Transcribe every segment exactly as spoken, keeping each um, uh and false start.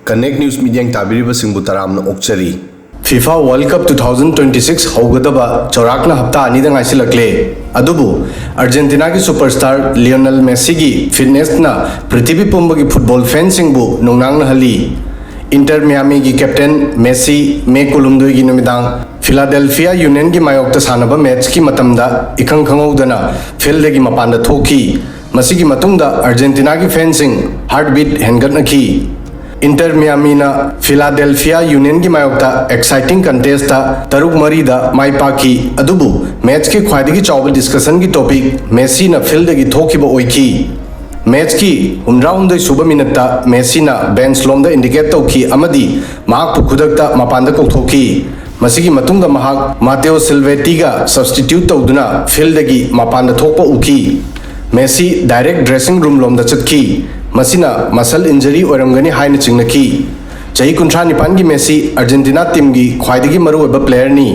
Connect News ꯃꯤꯠꯌꯦꯡ ꯇꯥꯕꯤꯔꯤꯕꯁꯤꯡꯕꯨ ꯇꯔꯥꯝꯅ ꯑꯣꯛꯆꯔꯤ꯫ FIFA World Cup two thousand twenty six ꯍꯧꯒꯗꯕ ꯆꯥꯎꯔꯥꯛꯅ ꯍꯞꯇꯥ ꯑꯅꯤꯗ ꯉꯥꯏꯁꯤꯜꯂꯛꯂꯦ꯫ ꯑꯗꯨꯕꯨ ꯑꯥꯔꯖꯦꯟꯇꯤꯅꯥꯒꯤ ꯁꯨꯄꯔꯁ꯭ꯇꯥꯔ ꯂꯤꯑꯣꯅꯦꯜ ꯃꯦꯁꯤꯒꯤ ꯐꯤꯠꯅꯦꯁꯅ ꯄ꯭ꯔꯤꯊꯤꯕꯤ ꯄꯨꯝꯕꯒꯤ ꯐꯨꯠꯕꯣꯜ ꯐꯦꯟꯁꯤꯡꯕꯨ ꯅꯨꯡꯅꯥꯡꯅꯍꯜꯂꯤ꯫ ꯏꯟꯇꯔ ꯃꯤꯌꯥꯃꯤꯒꯤ ꯀꯦꯞꯇꯦꯟ ꯃꯦꯁꯤ ꯃꯦ ꯀꯨꯟꯍꯨꯝꯗꯣꯏꯒꯤ ꯅꯨꯃꯤꯗꯥꯡ ꯐꯤꯂꯥꯗꯦꯜꯐꯤꯌꯥ ꯌꯨꯅꯤꯌꯟꯒꯤ ꯃꯥꯌꯣꯛꯇ ꯁꯥꯟꯅꯕ ꯃꯦꯠꯆꯀꯤ ꯃꯇꯝꯗ ꯏꯈꯪ ꯈꯪꯍꯧꯗꯅ ꯐꯤꯜꯗꯒꯤ ꯃꯄꯥꯟꯗ ꯊꯣꯛꯈꯤ꯫ ꯃꯁꯤꯒꯤ ꯃꯇꯨꯡꯗ ꯑꯥꯔꯖꯦꯟꯇꯤꯅꯥꯒꯤ ꯐꯦꯟꯁꯤꯡ ꯍꯥꯔꯠ ꯕꯤꯠ ꯍꯦꯟꯒꯠꯅꯈꯤ꯫ ꯏꯟꯇꯔ ꯃꯤꯌꯥꯃꯤꯅ ꯐꯤꯂꯥꯗꯦꯜꯐꯤꯌꯥ ꯌꯨꯅꯤꯌꯟꯒꯤ ꯃꯥꯌꯣꯛꯇ ꯑꯦꯛꯁꯥꯏꯇꯤꯡ ꯀꯟꯇꯦꯁꯇ ꯇꯔꯨꯛ ꯃꯔꯤꯗ ꯃꯥꯏ ꯄꯥꯛꯈꯤ꯫ ꯑꯗꯨꯕꯨ ꯃꯦꯠꯆꯀꯤ ꯈ꯭ꯋꯥꯏꯗꯒꯤ ꯆꯥꯎꯕ ꯗꯤꯁꯀꯁꯟꯒꯤ ꯇꯣꯄꯤꯛ ꯃꯦꯁꯤꯅ ꯐꯤꯜꯗꯒꯤ ꯊꯣꯛꯈꯤꯕ ꯑꯣꯏꯈꯤ꯫ ꯃꯦꯠꯆꯀꯤ ꯍꯨꯝꯗ꯭ꯔꯥꯍꯨꯝꯗꯣꯏ ꯁꯨꯕ ꯃꯤꯅꯠꯇ ꯃꯦꯁꯤꯅ ꯕꯦꯟꯆ ꯂꯣꯝꯗ ꯏꯟꯗꯤꯀꯦꯠ ꯇꯧꯈꯤ ꯑꯃꯗꯤ ꯃꯍꯥꯛꯄꯨ ꯈꯨꯗꯛꯇ ꯃꯄꯥꯟꯗ ꯀꯧꯊꯣꯛꯈꯤ꯫ ꯃꯁꯤꯒꯤ ꯃꯇꯨꯡꯗ ꯃꯍꯥꯛ ꯃꯥꯇꯦꯑꯣ ꯁꯤꯜꯚꯦꯇꯤꯒ ꯁꯕꯁꯇꯤꯇ꯭ꯌꯨꯠ ꯇꯧꯗꯨꯅ ꯐꯤꯜꯗꯒꯤ ꯃꯄꯥꯟꯗ ꯊꯣꯛꯄ ꯎꯈꯤ꯫ ꯃꯦꯁꯤ ꯗꯥꯏꯔꯦꯛ ꯗ꯭ꯔꯦꯁꯤꯡ ꯔꯨꯝ ꯂꯣꯝꯗ ꯆꯠꯈꯤ꯫ ꯃꯁꯤꯅ ꯃꯁꯜ ꯏꯟꯖꯔꯤ ꯑꯣꯏꯔꯝꯒꯅꯤ ꯍꯥꯏꯅ ꯆꯤꯡꯅꯈꯤ꯫ ꯆꯍꯤ ꯀꯨꯟꯊ꯭ꯔꯥ ꯅꯤꯄꯥꯟꯒꯤ ꯃꯦꯁꯤ ꯑꯥꯔꯖꯦꯟꯇꯤꯅꯥ ꯇꯤꯝꯒꯤ ꯈ꯭ꯋꯥꯏꯗꯒꯤ ꯃꯔꯨꯑꯣꯏꯕ ꯄ꯭ꯂꯦꯌꯔꯅꯤ꯫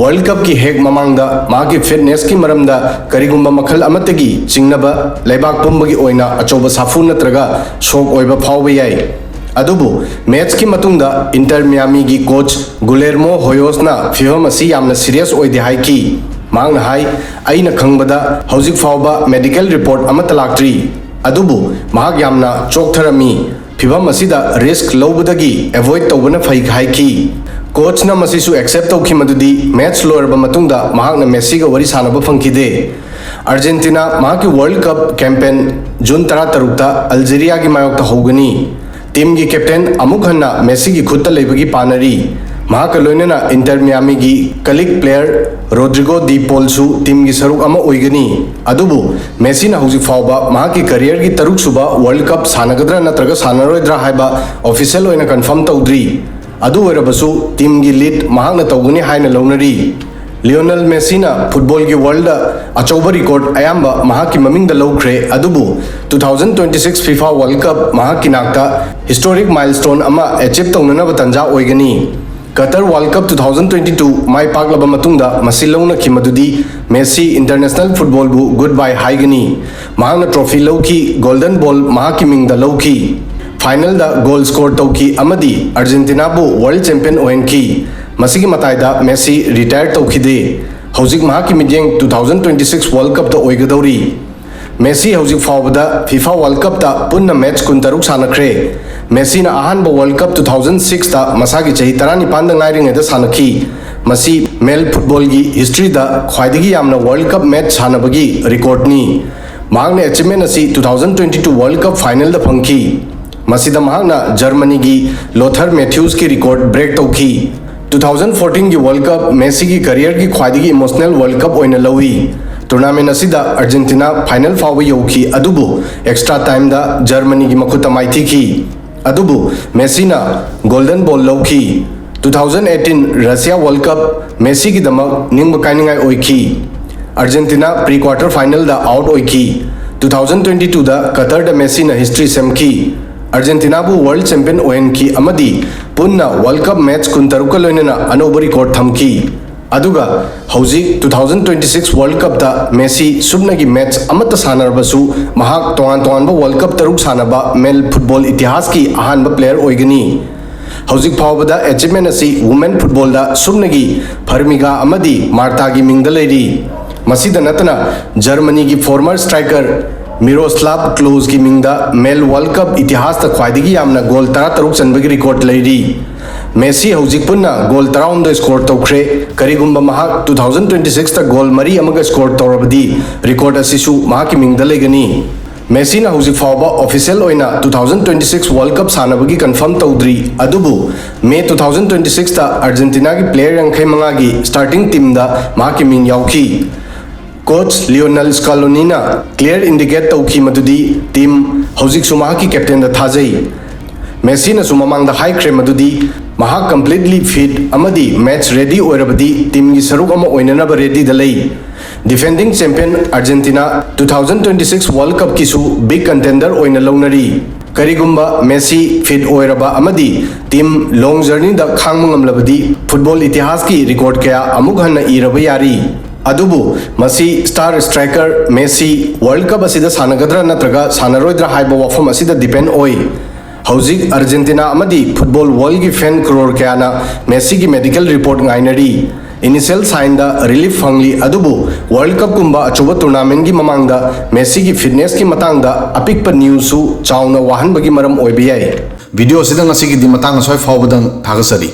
ꯋꯥꯔꯜꯗ ꯀꯞꯀꯤ ꯍꯦꯛ ꯃꯃꯥꯡꯗ ꯃꯍꯥꯛꯀꯤ ꯐꯤꯠꯅꯦꯁꯀꯤ ꯃꯔꯝꯗ ꯀꯔꯤꯒꯨꯝꯕ ꯃꯈꯜ ꯑꯃꯠꯇꯒꯤ ꯆꯤꯡꯅꯕ ꯂꯩꯕꯥꯛ ꯄꯨꯝꯕꯒꯤ ꯑꯣꯏꯅ ꯑꯆꯧꯕ ꯁꯥꯐꯨ ꯅꯠꯇ꯭ꯔꯒ ꯁꯣꯛ ꯑꯣꯏꯕ ꯐꯥꯎꯕ ꯌꯥꯏ꯫ ꯑꯗꯨꯕꯨ ꯃꯦꯠꯆꯀꯤ ꯃꯇꯨꯡꯗ ꯏꯟꯇꯔ ꯃꯤꯌꯥꯃꯤꯒꯤ ꯀꯣꯆ ꯒꯨꯂꯦꯔꯃꯣ ꯍꯣꯌꯣꯁꯅ ꯐꯤꯚꯝ ꯑꯁꯤ ꯌꯥꯝꯅ ꯁꯤꯔꯤꯌꯁ ꯑꯣꯏꯗꯦ ꯍꯥꯏꯈꯤ꯫ ꯃꯍꯥꯛꯅ ꯍꯥꯏ, "ꯑꯩꯅ ꯈꯪꯕꯗ ꯍꯧꯖꯤꯛ ꯐꯥꯎꯕ ꯃꯦꯗꯤꯀꯦꯜ ꯔꯤꯄꯣꯔꯠ ꯑꯃꯠꯇ ꯂꯥꯛꯇ꯭ꯔꯤ꯫ ꯑꯗꯨꯕꯨ ꯃꯍꯥꯛ ꯌꯥꯝꯅ ꯆꯣꯛꯊꯔꯝꯃꯤ꯫ ꯐꯤꯚꯝ ꯑꯁꯤꯗ ꯔꯤꯁ꯭ꯛ ꯂꯧꯕꯗꯒꯤ ꯑꯦꯚꯣꯏꯗ ꯇꯧꯕꯅ ꯐꯩ" ꯍꯥꯏꯈꯤ꯫ ꯀꯣꯆꯅ ꯃꯁꯤꯁꯨ ꯑꯦꯛꯁꯦꯞ ꯇꯧꯈꯤ, ꯃꯗꯨꯗꯤ ꯃꯦꯠꯆ ꯂꯣꯏꯔꯕ ꯃꯇꯨꯡꯗ ꯃꯍꯥꯛꯅ ꯃꯦꯁꯤꯒ ꯋꯥꯔꯤ ꯁꯥꯟꯅꯕ ꯐꯪꯈꯤꯗꯦ꯫ ꯑꯥꯔꯖꯦꯟꯇꯤꯅꯥ ꯃꯍꯥꯛꯀꯤ ꯋꯥꯔꯜꯗ ꯀꯞ ꯀꯦꯝꯄꯦꯟ ꯖꯨꯟ ꯇꯔꯥꯇꯔꯨꯛꯇ ꯑꯜꯖꯦꯔꯤꯌꯥꯒꯤ ꯃꯥꯌꯣꯛꯇ ꯍꯧꯒꯅꯤ꯫ ꯇꯤꯝꯒꯤ ꯀꯦꯞꯇꯦꯟ ꯑꯃꯨꯛ ꯍꯟꯅ ꯃꯦꯁꯤꯒꯤ ꯈꯨꯠꯇ ꯂꯩꯕꯒꯤ ꯄꯥꯅꯔꯤ꯫ ꯃꯍꯥꯛꯀ ꯂꯣꯏꯅꯅ ꯏꯟꯇꯔ ꯃꯤꯌꯥꯃꯤꯒꯤ ꯀꯂꯤꯛ ꯄ꯭ꯂꯦꯌꯔ ꯔꯣꯗ꯭ꯔꯤꯒꯣ ꯗꯤ ꯄꯣꯜꯁꯨ ꯇꯤꯝꯒꯤ ꯁꯔꯨꯛ ꯑꯃ ꯑꯣꯏꯒꯅꯤ꯫ ꯑꯗꯨꯕꯨ ꯃꯦꯁꯤꯅ ꯍꯧꯖꯤꯛ ꯐꯥꯎꯕ ꯃꯍꯥꯛꯀꯤ ꯀꯔꯤꯌꯔꯒꯤ ꯇꯔꯨꯛꯁꯨꯕ ꯋꯥꯔꯜꯗ ꯀꯞ ꯁꯥꯟꯅꯒꯗ꯭ꯔꯥ ꯅꯠꯇ꯭ꯔꯒ ꯁꯥꯟꯅꯔꯣꯏꯗ꯭ꯔꯥ ꯍꯥꯏꯕ ꯑꯣꯐꯤꯁꯤꯌꯦꯜ ꯑꯣꯏꯅ ꯀꯟꯐꯥꯔꯝ ꯇꯧꯗ꯭ꯔꯤ꯫ ꯑꯗꯨ ꯑꯣꯏꯔꯕꯁꯨ ꯇꯤꯝꯒꯤ ꯂꯤꯗ ꯃꯍꯥꯛꯅ ꯇꯧꯒꯅꯤ ꯍꯥꯏꯅ ꯂꯧꯅꯔꯤ꯫ ꯂꯤꯑꯣꯅꯦꯜ ꯃꯦꯁꯤꯅ ꯐꯨꯠꯕꯣꯜꯒꯤ ꯋꯥꯔꯜꯗ ꯑꯆꯧꯕ ꯔꯦꯀꯣꯔꯗ ꯑꯌꯥꯝꯕ ꯃꯍꯥꯛꯀꯤ ꯃꯃꯤꯡꯗ ꯂꯧꯈ꯭ꯔꯦ, ꯑꯗꯨꯕꯨ two thousand twenty six FIFA World Cup ꯃꯍꯥꯛꯀꯤ ꯅꯥꯛꯇ ꯍꯤꯁꯇꯣꯔꯤꯛ ꯃꯥꯏꯜꯁ꯭ꯇꯣꯟ ꯑꯃ ꯑꯦꯆꯤꯞ ꯇꯧꯅꯅꯕ ꯇꯥꯟꯖꯥ ꯑꯣꯏꯒꯅꯤ꯫ Cutter world cup two thousand twenty two ꯃꯥꯏ ꯄꯥꯛꯂꯕ ꯃꯇꯨꯡꯗ ꯃꯁꯤ ꯂꯧꯅꯈꯤ, ꯃꯗꯨꯗꯤ ꯃꯦꯁꯤ ꯏꯟꯇꯔꯅꯦꯁꯅꯦꯜ ꯐꯨꯠꯕꯣꯜꯕꯨ ꯒꯨꯗ ꯕꯥꯏ ꯍꯥꯏꯒꯅꯤ꯫ ꯃꯍꯥꯛꯅ ꯇ꯭ꯔꯣꯐꯤ ꯂꯧꯈꯤ, ꯒꯣꯜꯗꯟ ꯕꯣꯜ ꯃꯍꯥꯛꯀꯤ ꯃꯤꯡꯗ ꯂꯧꯈꯤ꯫ ꯐꯥꯏꯅꯦꯜꯗ ꯒꯣꯜ ꯁ꯭ꯀꯣꯔ ꯇꯧꯈꯤ ꯑꯃꯗꯤ ꯑꯥꯔꯖꯦꯟꯇꯤꯅꯥꯕꯨ ꯋꯥꯔꯜ ꯆꯦꯝꯄꯤꯌꯟ ꯑꯣꯏꯍꯟꯈꯤ꯫ ꯃꯁꯤꯒꯤ ꯃꯇꯥꯏꯗ ꯃꯦꯁꯤ ꯔꯤꯇꯥꯌꯔ ꯇꯧꯈꯤꯗꯦ꯫ ꯍꯧꯖꯤꯛ ꯃꯍꯥꯛꯀꯤ ꯃꯤꯠꯌꯦꯡ two thousand twenty six world ꯀꯞꯇ ꯑꯣꯏꯒꯗꯧꯔꯤ꯫ ꯃꯦꯁꯤ ꯍꯧꯖꯤꯛ ꯐꯥꯎꯕꯗ ꯐꯤꯐꯥ ꯋꯥꯔꯜ ꯀꯞꯇ ꯄꯨꯟꯅ ꯃꯦꯠꯆ ꯀꯨꯟꯇꯔꯨꯛ ꯁꯥꯟꯅꯈ꯭ꯔꯦ꯫ ꯃꯦꯁꯤꯅ ꯑꯍꯥꯟꯕ ꯋꯥꯔꯜ ꯀꯞ ꯇꯨ ꯊꯥꯎꯖꯟ ꯁꯤꯛꯁꯇ ꯃꯁꯥꯒꯤ ꯆꯍꯤ ꯇꯔꯥꯅꯤꯄꯥꯟꯗ ꯉꯥꯏꯔꯤꯉꯩꯗ ꯁꯥꯟꯅꯈꯤ꯫ ꯃꯁꯤ ꯃꯦꯜ ꯐꯨꯠꯕꯣꯜꯒꯤ ꯍꯤꯁꯇ꯭ꯔꯤꯗ ꯈ꯭ꯋꯥꯏꯗꯒꯤ ꯌꯥꯝꯅ ꯋꯥꯔꯜ ꯀꯞ ꯃꯦꯠꯆ ꯁꯥꯟꯅꯕꯒꯤ ꯔꯦꯀꯣꯔꯗꯅꯤ꯫ ꯃꯍꯥꯛꯅ ꯑꯦꯆꯤꯞꯃꯦꯟ ꯑꯁꯤ two thousand twenty two world cup ꯐꯥꯏꯅꯦꯜꯗ ꯐꯪꯈꯤ꯫ ꯃꯁꯤꯗ ꯃꯍꯥꯛꯅ ꯖꯔꯃꯅꯤꯒꯤ ꯂꯣꯊꯔ ꯃꯦꯊ꯭ꯌꯨꯁꯀꯤ ꯔꯦꯀꯣꯔꯗ ꯕ꯭ꯔꯦꯛ ꯇꯧꯈꯤ꯫ ꯇꯨ ꯊꯥꯎꯖꯟ ꯐꯣꯔꯇꯤꯟꯒꯤ ꯋꯥꯔꯜ ꯀꯞ ꯃꯦꯁꯤꯒꯤ ꯀꯔꯤꯌꯔꯒꯤ ꯈ꯭ꯋꯥꯏꯗꯒꯤ ꯏꯃꯣꯁꯅꯦꯜ ꯋꯥꯔꯜ ꯀꯞ ꯑꯣꯏꯅ ꯂꯧꯏ꯫ ꯇꯣꯔꯅꯥꯃꯦꯟ ꯑꯁꯤꯗ ꯑꯥꯔꯖꯦꯟꯇꯤꯅꯥ ꯐꯥꯏꯅꯦꯜ ꯐꯥꯎꯕ ꯌꯧꯈꯤ, ꯑꯗꯨꯕꯨ ꯑꯦꯛꯁꯇ꯭ꯔꯥ ꯇꯥꯏꯝꯗ ꯖꯔꯃꯅꯤꯒꯤ ꯃꯈꯨꯠꯇ ꯃꯥꯏꯊꯤꯈꯤ꯫ ꯑꯗꯨꯕꯨ ꯃꯦꯁꯤꯅ ꯒꯣꯜꯗꯟ ꯕꯣꯜ ꯂꯧꯈꯤ꯫ Two thousand eighteen Russia world cup ꯃꯦꯁꯤꯒꯤꯗꯃꯛ ꯅꯤꯡꯕ ꯀꯥꯏꯅꯤꯡꯉꯥꯏ ꯑꯣꯏꯈꯤ꯫ ꯑꯥꯔꯖꯦꯟꯇꯤꯅꯥ ꯄ꯭ꯔꯤ ꯀ꯭ꯋꯥꯔꯇꯔ ꯐꯥꯏꯅꯦꯜꯗ ꯑꯥꯎꯠ ꯑꯣꯏꯈꯤ꯫ ꯇꯨ ꯊꯥꯎꯖꯟ ꯇ꯭ꯋꯦꯟꯇꯤ ꯇꯨꯗ ꯀꯇꯔꯗ ꯃꯦꯁꯤꯅ ꯍꯤꯁꯇ꯭ꯔꯤ ꯁꯦꯝꯈꯤ꯫ ꯑꯥꯔꯖꯦꯟꯇꯤꯅꯥꯕꯨ ꯋꯥꯔꯜ ꯆꯦꯝꯄꯤꯌꯟ ꯑꯣꯏꯍꯟꯈꯤ ꯑꯃꯗꯤ ꯄꯨꯟꯅ ꯋꯥꯔꯜ ꯀꯞ ꯃꯦꯠꯆ ꯀꯨꯟꯇꯔꯨꯛꯀ ꯂꯣꯏꯅꯅ ꯑꯅꯧꯕ ꯔꯦꯀꯣꯔꯗ ꯊꯝꯈꯤ꯫ ꯑꯗꯨꯒ ꯍꯧꯖꯤꯛ two thousand twenty six world ꯀꯞꯇ ꯃꯦꯁꯤ ꯁꯨꯞꯅꯒꯤ ꯃꯦꯠꯆ ꯑꯃꯠꯇ ꯁꯥꯟꯅꯔꯕꯁꯨ, ꯃꯍꯥꯛ ꯇꯣꯉꯥꯟ ꯇꯣꯉꯥꯟꯕ ꯋꯥꯔꯜ ꯀꯞ ꯇꯔꯨꯛ ꯁꯥꯟꯅꯕ ꯃꯦꯜ ꯐꯨꯠꯕꯣꯜ ꯏꯇꯤꯍꯥꯁꯀꯤ ꯑꯍꯥꯟꯕ ꯄ꯭ꯂꯦꯌꯔ ꯑꯣꯏꯒꯅꯤ꯫ ꯍꯧꯖꯤꯛ ꯐꯥꯎꯕꯗ ꯑꯦꯆꯤꯞꯃꯦꯟ ꯑꯁꯤ ꯋꯨꯃꯦꯟ ꯐꯨꯠꯕꯣꯜꯗ ꯁꯨꯞꯅꯒꯤ ꯐꯔꯃꯤꯒꯥ ꯑꯃꯗꯤ ꯃꯥꯔꯇꯥꯒꯤ ꯃꯤꯡꯗ ꯂꯩꯔꯤ꯫ ꯃꯁꯤꯗ ꯅꯠꯇꯅ, ꯖꯔꯃꯅꯤꯒꯤ ꯐꯣꯔꯃꯔ ꯁ꯭ꯇ꯭ꯔꯥꯏꯀꯔ ꯃꯤꯔꯣꯁꯂꯥꯞ ꯀ꯭ꯂꯣꯖꯒꯤ ꯃꯤꯡꯗ ꯃꯦꯜ ꯋꯥꯔꯜ ꯀꯞ ꯏꯇꯤꯍꯥꯁꯇ ꯈ꯭ꯋꯥꯏꯗꯒꯤ ꯌꯥꯝꯅ ꯒꯣꯜ ꯇꯔꯥꯇꯔꯨꯛ ꯆꯟꯕꯒꯤ ꯔꯦꯀꯣꯔꯗ ꯂꯩꯔꯤ꯫ ꯃꯦꯁꯤ ꯍꯧꯖꯤꯛ ꯄꯨꯟꯅ ꯒꯣꯜ ꯇꯔꯥꯍꯨꯝꯗꯣꯏ ꯁ꯭ꯀꯣꯔ ꯇꯧꯈ꯭ꯔꯦ꯫ ꯀꯔꯤꯒꯨꯝꯕ ꯃꯍꯥꯛ ꯇꯨ ꯊꯥꯎꯖꯟ ꯇ꯭ꯋꯦꯟꯇꯤ ꯁꯤꯛꯁꯇ ꯒꯣꯜ ꯃꯔꯤ ꯑꯃꯒ ꯁ꯭ꯀꯣꯔ ꯇꯧꯔꯕꯗꯤ, ꯔꯦꯀꯣꯔꯗ ꯑꯁꯤꯁꯨ ꯃꯍꯥꯛꯀꯤ ꯃꯤꯡꯗ ꯂꯩꯒꯅꯤ꯫ ꯃꯦꯁꯤꯅ ꯍꯧꯖꯤꯛ ꯐꯥꯎꯕ ꯑꯣꯐꯤꯁꯤꯌꯦꯜ ꯑꯣꯏꯅ two thousand twenty six world cup ꯁꯥꯟꯅꯕꯒꯤ ꯀꯟꯐꯥꯔꯝ ꯇꯧꯗ꯭ꯔꯤ, ꯑꯗꯨꯕꯨ ꯃꯦ ꯇꯨ ꯊꯥꯎꯖꯟ ꯇ꯭ꯋꯦꯟꯇꯤ ꯁꯤꯛꯁꯇ ꯑꯥꯔꯖꯦꯟꯇꯤꯅꯥꯒꯤ ꯄ꯭ꯂꯦꯌꯔ ꯌꯥꯡꯈꯩ ꯃꯉꯥꯒꯤ ꯁ꯭ꯇꯥꯔꯇꯤꯡ ꯇꯤꯝꯗ ꯃꯍꯥꯛꯀꯤ ꯃꯤꯡ ꯌꯥꯎꯈꯤ꯫ ꯀꯣꯆ ꯂꯤꯑꯣꯅꯦꯜ ꯁ꯭ꯀꯥꯂꯣꯅꯤꯅ ꯀ꯭ꯂꯤꯌꯔ ꯏꯟꯗꯤꯀꯦꯠ ꯇꯧꯈꯤ ꯃꯗꯨꯗꯤ ꯇꯤꯝ ꯍꯧꯖꯤꯛꯁꯨ ꯃꯍꯥꯛꯀꯤ ꯀꯦꯞꯇꯦꯟꯗ ꯊꯥꯖꯩ꯫ ꯃꯦꯁꯤꯅꯁꯨ ꯃꯃꯥꯡꯗ ꯍꯥꯏꯈ꯭ꯔꯦ ꯃꯗꯨꯗꯤ ꯃꯍꯥꯛ ꯀꯝꯄ꯭ꯂꯤꯠꯂꯤ ꯐꯤꯠ ꯑꯃꯗꯤ ꯃꯦꯠꯆ ꯔꯦꯗꯤ ꯑꯣꯏꯔꯕꯗꯤ ꯇꯤꯝꯒꯤ ꯁꯔꯨꯛ ꯑꯃ ꯑꯣꯏꯅꯅꯕ ꯔꯦꯗꯤꯗ ꯂꯩ꯫ Defending champion Argentina two thousand twenty six world ꯀꯞꯀꯤꯁꯨ ꯕꯤꯒ ꯀꯟꯇꯦꯟꯗꯔ ꯑꯣꯏꯅ ꯂꯧꯅꯔꯤ꯫ ꯀꯔꯤꯒꯨꯝꯕ ꯃꯦꯁꯤ ꯐꯤꯠ ꯑꯣꯏꯔꯕ ꯑꯃꯗꯤ ꯇꯤꯝ ꯂꯣꯡ ꯖꯔꯅꯤꯗ ꯈꯥꯡꯕ ꯉꯝꯂꯕꯗꯤ, ꯐꯨꯠꯕꯣꯜ ꯏꯇꯤꯍꯥꯁꯀꯤ ꯔꯦꯀꯣꯔꯗ ꯀꯌꯥ ꯑꯃꯨꯛ ꯍꯟꯅ ꯏꯔꯕ ꯌꯥꯔꯤ꯫ ꯑꯗꯨꯕꯨ ꯃꯁꯤ ꯁ꯭ꯇꯥꯔ ꯁ꯭ꯇ꯭ꯔꯥꯏꯀꯔ ꯃꯦꯁꯤ ꯋꯥꯔꯜ ꯀꯞ ꯑꯁꯤꯗ ꯁꯥꯟꯅꯒꯗ꯭ꯔꯥ ꯅꯠꯇ꯭ꯔꯒ ꯁꯥꯟꯅꯔꯣꯏꯗ꯭ꯔꯥ ꯍꯥꯏꯕ ꯋꯥꯐꯝ ꯑꯁꯤꯗ ꯗꯤꯄꯦꯟ ꯑꯣꯏ꯫ ꯍꯧꯖꯤꯛ ꯑꯔꯖꯦꯟꯇꯤꯅꯥ ꯑꯃꯗꯤ ꯐꯨꯠꯕꯣꯜ ꯋꯥꯔꯜꯒꯤ ꯐꯦꯟ ꯀ꯭ꯔꯣꯔ ꯀꯌꯥꯅ ꯃꯦꯁꯤꯒꯤ ꯃꯦꯗꯤꯀꯦꯜ ꯔꯤꯄꯣꯔꯠ ꯉꯥꯏꯅꯔꯤ꯫ ꯏꯅꯤꯁꯤꯌꯦꯜ ꯁꯥꯏꯟꯗ ꯔꯤꯂꯤꯐ ꯐꯪꯂꯤ, ꯑꯗꯨꯕꯨ ꯋꯥꯔꯜ ꯀꯞꯀꯨꯝꯕ ꯑꯆꯧꯕ ꯇꯣꯔꯅꯥꯃꯦꯟꯒꯤ ꯃꯃꯥꯡꯗ ꯃꯦꯁꯤꯒꯤ ꯐꯤꯠꯅꯦꯁꯀꯤ ꯃꯇꯥꯡꯗ ꯑꯄꯤꯛꯄ ꯅ꯭ꯌꯨꯁꯁꯨ ꯆꯥꯎꯅ ꯋꯥꯍꯟꯕꯒꯤ ꯃꯔꯝ ꯑꯣꯏꯕ ꯌꯥꯏ꯫ ꯚꯤꯗꯤꯑꯣ ꯑꯁꯤꯗ ꯉꯁꯤꯒꯤꯗꯤ ꯃꯇꯥꯡ ꯑꯁ꯭ꯋꯥꯏ ꯐꯥꯎꯕꯗꯪ꯫ ꯊꯥꯒꯠꯆꯔꯤ꯫